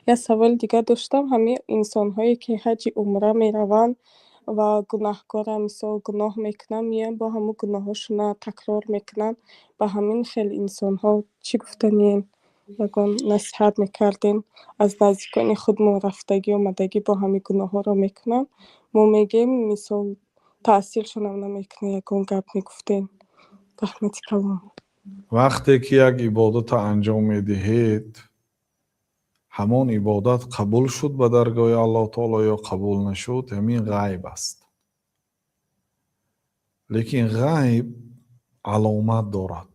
Як саволи дигар доштам. Ҳамин инсонҳое, ки ҳаҷи умра мераванд ва гунаҳкора, мисол, гуноҳ мекунанд, меоянд, бо ҳамун гуноҳҳошона такрор мекунанд. Ба ҳамин хел инсонҳо чӣ гуфтаниен? Ягон насиҳат мекардем? Аз наздикони худмон рафтагӣ, омадагӣ, бо ҳамин гуноҳҳоро мекунанд. Мо мегӯем, мисол, таъсиршонам намекунад. Ягон гап мегуфтем. Раҳмати калон. Вақте ки як ибодатро анҷом медиҳед, ҳамон ибодат қабул шуд ба даргоҳи Аллоҳ таоло ё қабул нашуд, ҳамин ғайб аст. Лекин ғайб аломат дорад,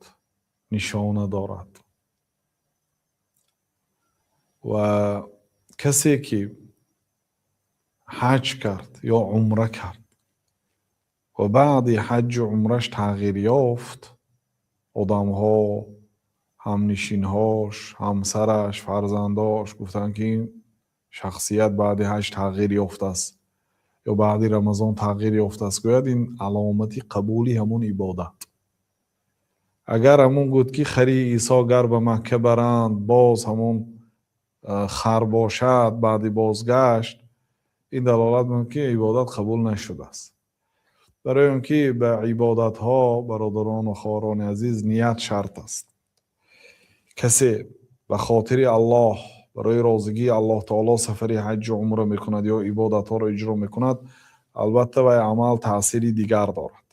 нишона дорад. Ва касе ки ҳаҷ кард ё умра кард ва баъди ҳаҷҷу умраш тағйир ёфт, одамҳо, ҳамнишинҳош, ҳамсараш, фарзандош гуфтанд, ки ин шахсият баъди ҳаҷ тағйир ёфтааст ё баъди Рамазон тағйир ёфтааст, гӯяд, ин аломати қабули ҳамун ибодат. Агар ҳамун гуфт, ки хари Исо гар ба Макка баранд, боз ҳамон хар бошад баъди бозгашт, ин далолат мекунад, ки ибодат қабул нашудааст. Барои он ки ба ибодатҳо, бародарону хоҳарони азиз, ният шарт аст. Касе ба хотири Аллоҳ, барои розигии Аллоҳ таоло сафари ҳаҷҷу умра мекунад ё ибодатҳоро иҷро мекунад, албатта, вай амал таъсири дигар дорад.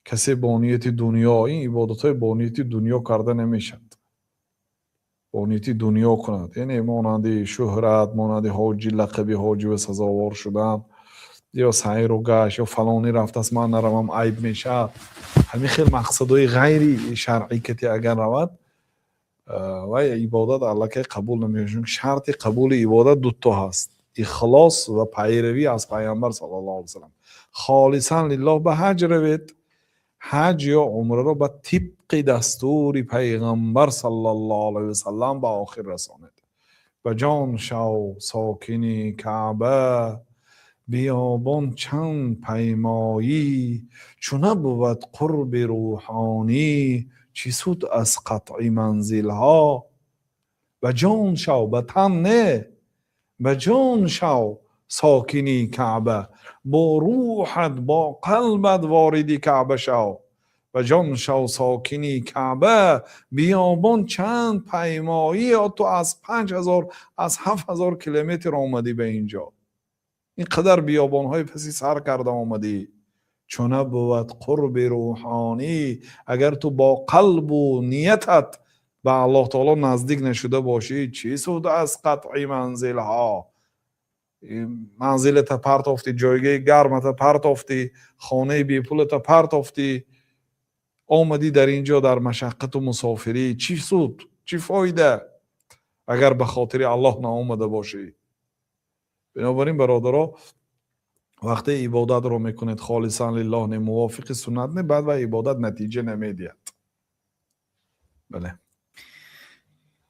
Касе бо нияти дунё, ин ибодатҳои бо нияти дунё карда намешавад, бо нияти дунё кунад, яъне монанди шӯҳрат, монанди ҳоҷи, лақаби ҳоҷи ва сазовор шудан ё сайру гашт, ё фалонӣ рафтааст, ман наравам, айб мешавад, ҳамин хел мақсадҳои ғайри шаръӣ кати агар равад, вай ибодат аллакай қабул намешавад. Чунки шарти қабули ибодат дуто ҳаст: ихлос ва пайравӣ аз Пайғамбар саллаллоҳу алайҳи васаллам. Холисан лиллоҳ ба ҳаҷ равед, ҳаҷ ё умраро ба тибқи дастури Пайғамбар саллаллоҳу алайҳи васаллам ба охир расонед. Ба ҷон шав сокини Каъба, биёбон чанд паймоӣ, чу набувад қурби рӯҳонӣ, чӣ суд аз қатъи манзилҳо. Ба ҷон шав, ба тан не, ба ҷон шав сокини Каъба, бо рӯҳат, бо қалбат вориди Каъба шав. Ба ҷон шав сокини Каъба, биёбон чанд паймоӣ. Ё ту аз 5000, аз 7000 километр омадӣ ба ин ҷо, ин қадар биёбонҳои паси сар карда омадӣ, чу набувад қурби рӯҳонӣ, агар ту бо қалбу ниятат ба Аллоҳ таоло наздик нашуда бошӣ, чӣ суд аз қатъи манзилҳо? Манзилата партофтӣ, ҷойгаи гармата партофтӣ, хонаи бепулата партофтӣ, омадӣ дар ин ҷо дар машаққату мусофирӣ, чӣ суд, чӣ фоида, агар ба хотири Аллоҳ наомада бошӣ? Бинобар ин, бародаро, вақте ибодатро мекунед, холисан лиллоҳ не, мувофиқи суннат не, баъд ва ибодат натиҷа намедиҳад. Бале.